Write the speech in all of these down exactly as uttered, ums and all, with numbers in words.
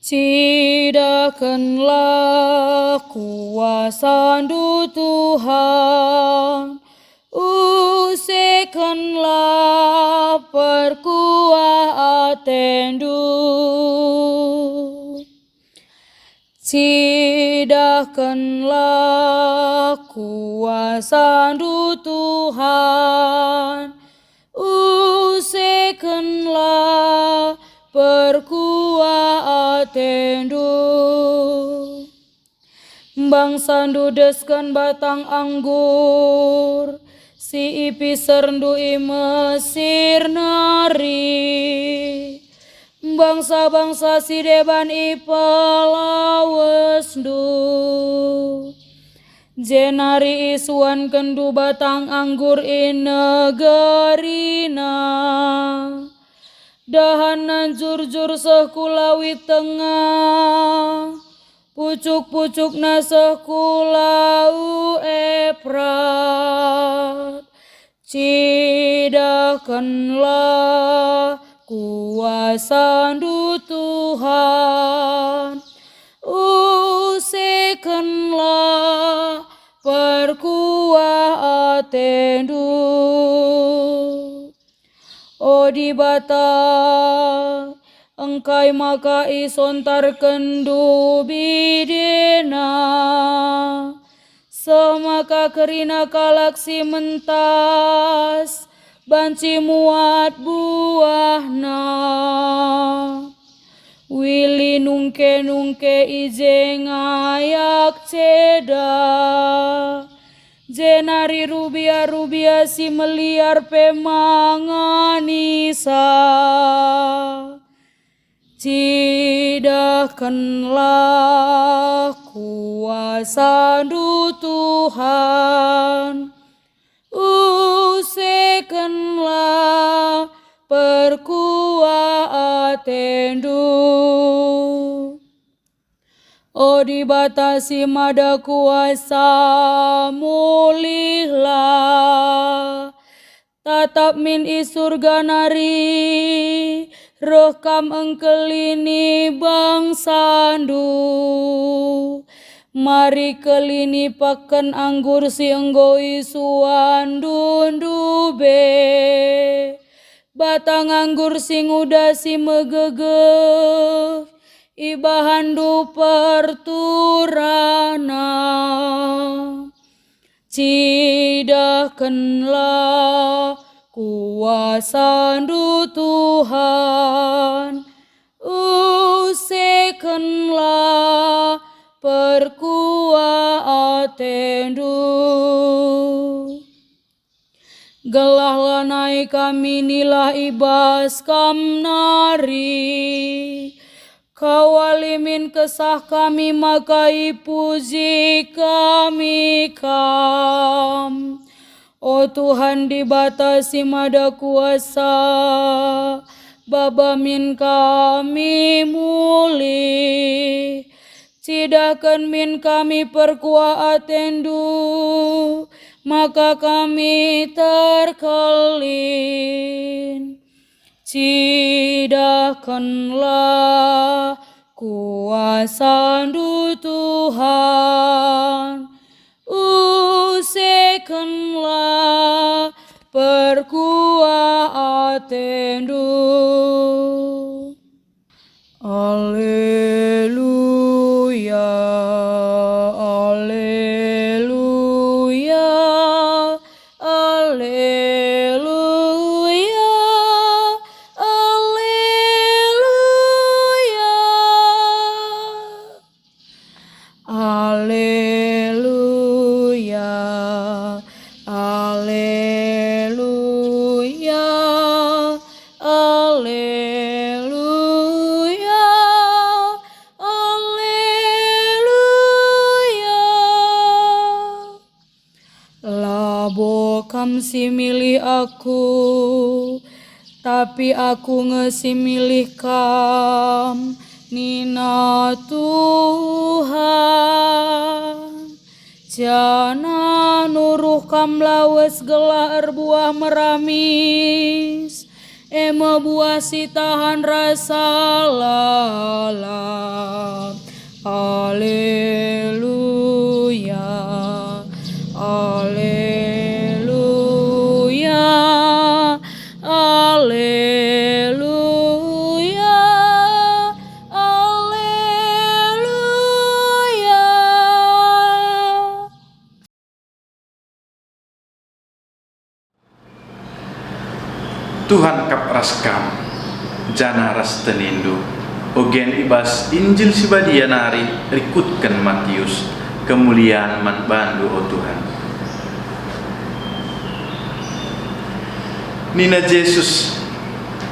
Cidahkenlah kuasaNdu, Tuhan, usekenlah perkuah ateNdu. Cidahkenlah kuasaNdu, Tuhan, usekenlah perkuah ateNdu. BangsaNdu desken batang anggur si ipiserNdu i Mesir nari, bangsa-bangsa si deban ipelawesNdu, jenari isuankenNdu batang anggur i negerina. Dahanna njurjur seh ku Lawit Tengah, pucuk-pucukna seh ku Lau Eprat. Cidahkenlah kuasaNdu, Tuhan, usekenlah perkuah ateNdu. O Dibata, engkai maka isontarkenNdu bidena, seh maka kerina kalak si mentas banci muat buahna? Wili nungke-nungke i je ngayak ceda, jenari rubia-rubia si meliar pe manganisa. Cidahkenlah kuasaNdu, Tuhan, usekenlah perkuah ateNdu. O Dibata si Mada Kuasa, mulihlah. Tatap min i Surga nari, reh Kam engkelini bangsaNdu. Mari kelini pakken anggur si enggo isuanNdu ndube, batang anggur si nguda si megegeh, ibahanNdu perturana. Cidahkenlah kuasaNdu, Tuhan, usekenlah perkuah ateNdu. Gelah lanai kami nilah i bas Kam nari, kawali min kesah kami maka ipuji kami Kam. O Tuhan Dibata si Mada Kuasa, baba min kami mulih. Cidahken min kami perkuah ateNdu, maka kami terkelin. Cidahkenlah kuasaNdu, Tuhan, usekenlah perkuah ateNdu. Aleluya, aleluya, aleluya, aleluya. Aleluya, aleluya, aleluya, aleluya. Labo Kam si milih aku, tapi aku nge si milih Kam, nina Tuhan. Janah nuruh Kam lawes gelah erbuah meramis, e me buah si tahan rasa lalap. Aleluya, aleluya, aleluya, aleluya. Tuhan kap ras kam, janah ras tenindu, ogen i bas Injil si Badia nari rikutken Matius. Kemulian man bandu, o Tuhan. Nina Jesus,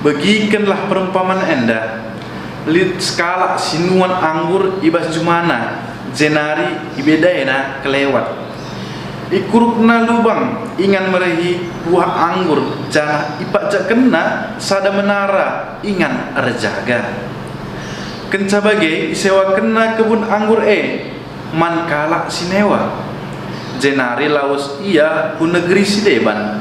"Begikenlah perumpaman enda. Lit sekalak si nuan anggur i bas jumana, jenari ibedaina kelewat. Ikurukna lubang ingan merehi buah anggur, janah ipakjakkenna sada menara ingan erjaga. Kenca bage isewakenna kebun anggur e man kalak si newa, jenari lawes ia ku negeri si deban.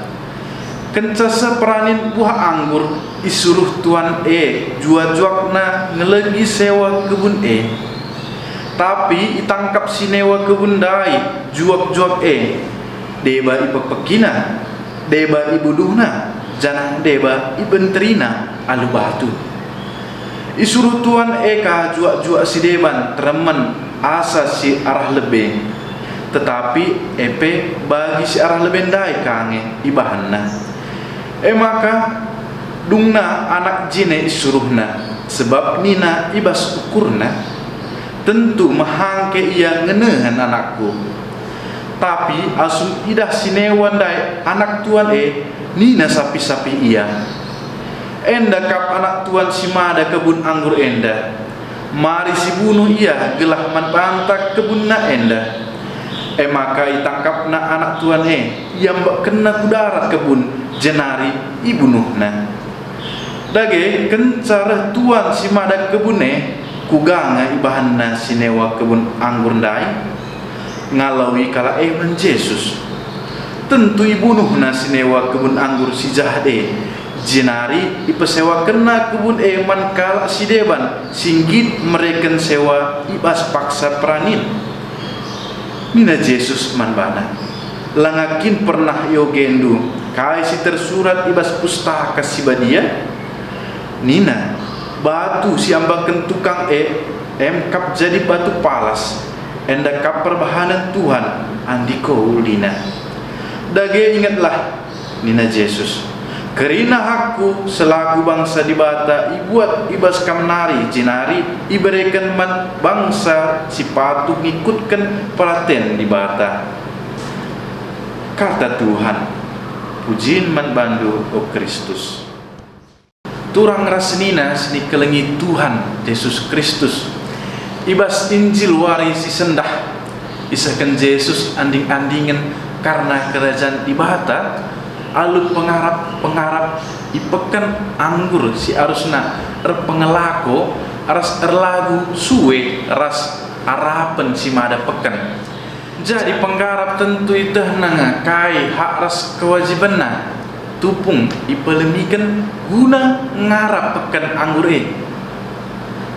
Kenca seh peranin buah anggur, isuruh tuan e juak-juakna ngelegi sewa kebun e. Tapi itangkap si newa kebun ndai juak-juak e, deba ipekpekina, deba ibunuhna, janah deba ibenterina alu batu. Isuruh tuan e ka juak-juak si deban teremen asa si arah lebe, tetapi e pe bagi si arah lebe ndai ka nge ibahanna. E maka dungna anak jine isuruhna, sebab nina i bas ukurna, 'Tentu mehangke ia ngenehen anakku.' Tapi asum idah si newa ndai anak tuan e, nina sapih-sapih ia, 'Enda kap anak tuan si mada kebun anggur enda. Mari sibunuh ia gelah man banta kebunna enda.' E maka itangkapna anak tuan e, iambekkenna ku darat kebun, jenari ibunuhna. Dage kenca reh tuan si mada kebun e, kuga nge ibahanna si newa kebun anggur ndai?" Ngaloi kalak e man Jesus, "Tentu ibunuhna si newa kebun anggur si jahat e, jenari ipesewakenna kebun e man kalak si deban si nggit mereken sewa i bas paksa peranin." Nina Jesus man bana, "Langa kin pernah iogendu kai si tersurat i bas Pustaka Si Badia? Nina, 'Batu si ambaken tukang e, em kap jadi batu palas, enda kap perbahanen Tuhan andiko ulina.' Dage ingetlah," nina Jesus, "kerina hakku selaku bangsa Dibata ibuat i bas kam nari jenari ibereken man bangsa si patuh ngikutken peraten Dibata." Kata Tuhan. Pujin man bandu, o Kristus. Turang ras senina si ikelengi Tuhan Jesus Kristus. I bas Injil wari si sendah, isehken Jesus anding-andingen kerna Kerajan Dibata alu pengarap-pengarap i peken anggur si arusna erpengelako ras erlagu sue ras arapen si mada peken. Jadi penggarap tentu ietehna nge kai hak ras kewajibenna. Tupung ipelemiken guna ngarap peken anggur e.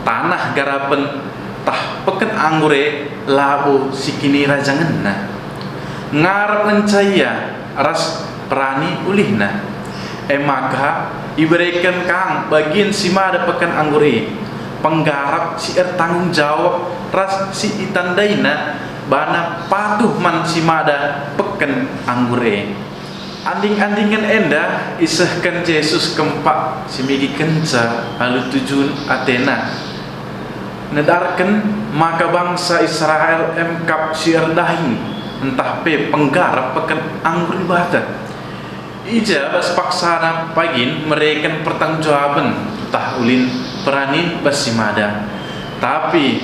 Taneh garapen tah peken anggur e labo sikinirajangenna. Ngarap ngenca ia ras perani ulihna. E maka ibereken kang bagin si mada peken anggur e, penggarap si ertanggung jawab ras si itandaina bana patuh man si mada peken anggur e. Anding-andingen enda isehken Jesus kempak si megikenca alu tujun atena. Nedarken maka bangsa Israel emkap si erdahin ntah pe penggarap peken anggur Dibata. I ja bas paksana pagin mereken pertanggungjawaben ntah ulin peranin bas si mada. Tapi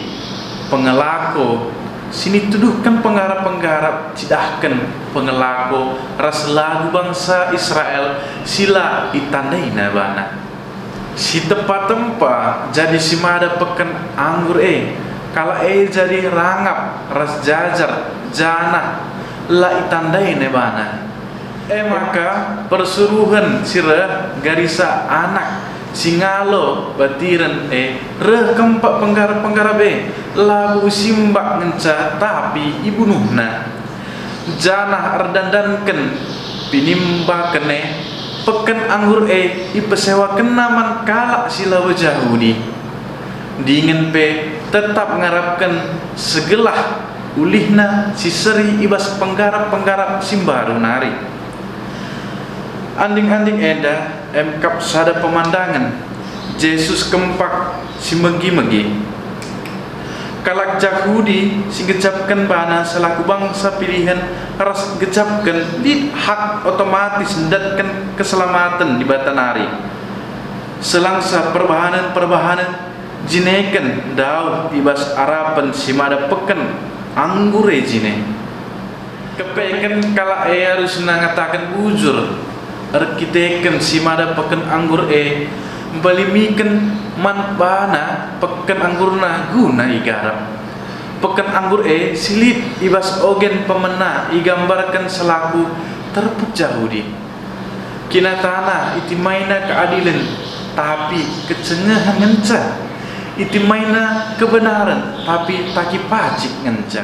pengelako si nituduhken penggarap-penggarap cidahken pengelako ras lagu bangsa Israel si la itandaina bana. Si tempa-tempa jadi si mada peken anggur e, kalak e jadi rangap ras jajar janah la itandaina bana. E maka persuruhen si reh garisa anak si ngalo batiren e reh kempak penggarap-penggarap e, labo isimbak ngenca tapi ibunuhna. Janah erdandanken pinimbaken e, peken anggur e ipesewakenna man kalak si labo Jahudi. Dingen pe tetap ngarapken segelah ulihna si seri i bas penggarap-penggarap si mbaru nari. Anding-anding enda emkap sada pemandangen, Jesus kempak si megi-megi. Kalak Jahudi si ngejapken bana selaku bangsa pilihen ras ngejapken lit hak otomatis ndatken keselamaten Dibata nari. Selangsa perbahanen-perbahanen jineken ndauh i bas arapen si mada peken anggur e jine. Kepeken kalak e arusna ngataken bujur erkiteken si mada peken anggur e, mpalimiken man bana peken anggurna guna igarap. Peken anggur e si lit i bas ogen pemena igambarken selaku terpuk Jahudi. Kinatana itimaina keadilen, tapi kecengehen ngenca. Itimaina kebenaren, tapi taki pacik ngenca.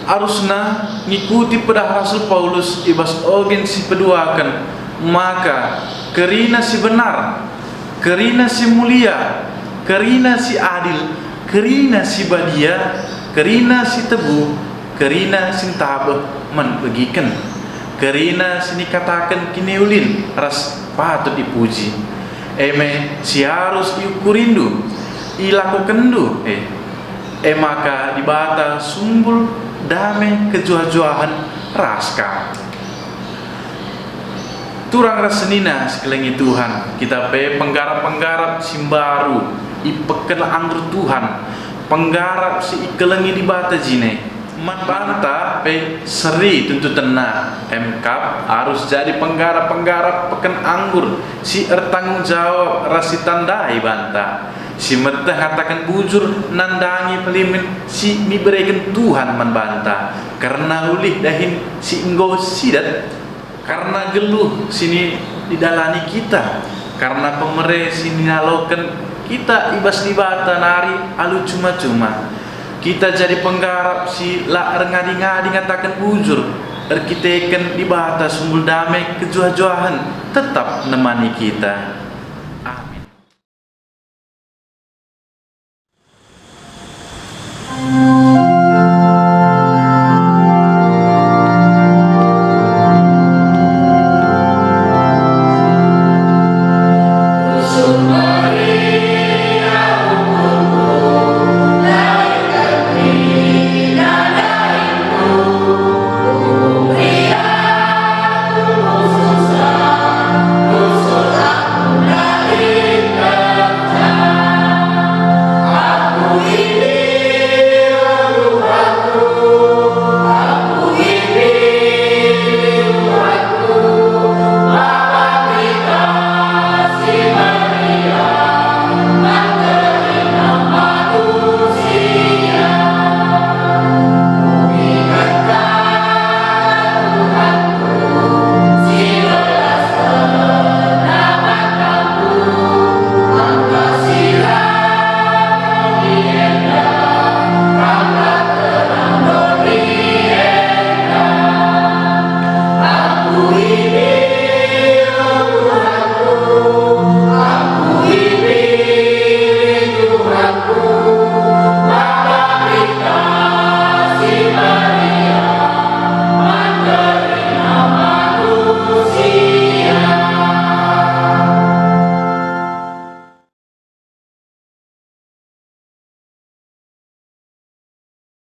Arusna ngikuti pedah Rasul Paulus i bas ogen si peduaken, maka kerina si benar, kerina si mulia, kerina si adil, kerina si badia, kerina si tebu, kerina si ntabeh man begiken, kerina si nikataken kiniulin ras patut ipuji. E me si arus iukurindu, ilakokenndu e. E maka Dibata sumbul dame kejuah-juahen ras kam. Turang ras senina si kelengi Tuhan, kita pe penggarap-penggarap si mbaru ipeken anggur Tuhan, penggarap si ikelengi Dibata jine. Man banta pe seri tuntutenna, emkap arus jadi penggarap-penggarap peken anggur si ertanggung jawab ras si tandai banta, si meteh ngataken bujur nandangi pelimen si nibereken Tuhan man banta, kerna ulih dahin si enggo sidat. Kerna geluh si ni-, nidalani kita, kerna pemere si ninaloken kita i bas Dibata nari alu cuma-cuma. Kita jadi penggarap si la erngadi-ngadi ngataken bujur, erkiteken Dibata sumbul dame kejuah-juahen tetap nemani kita. Amin.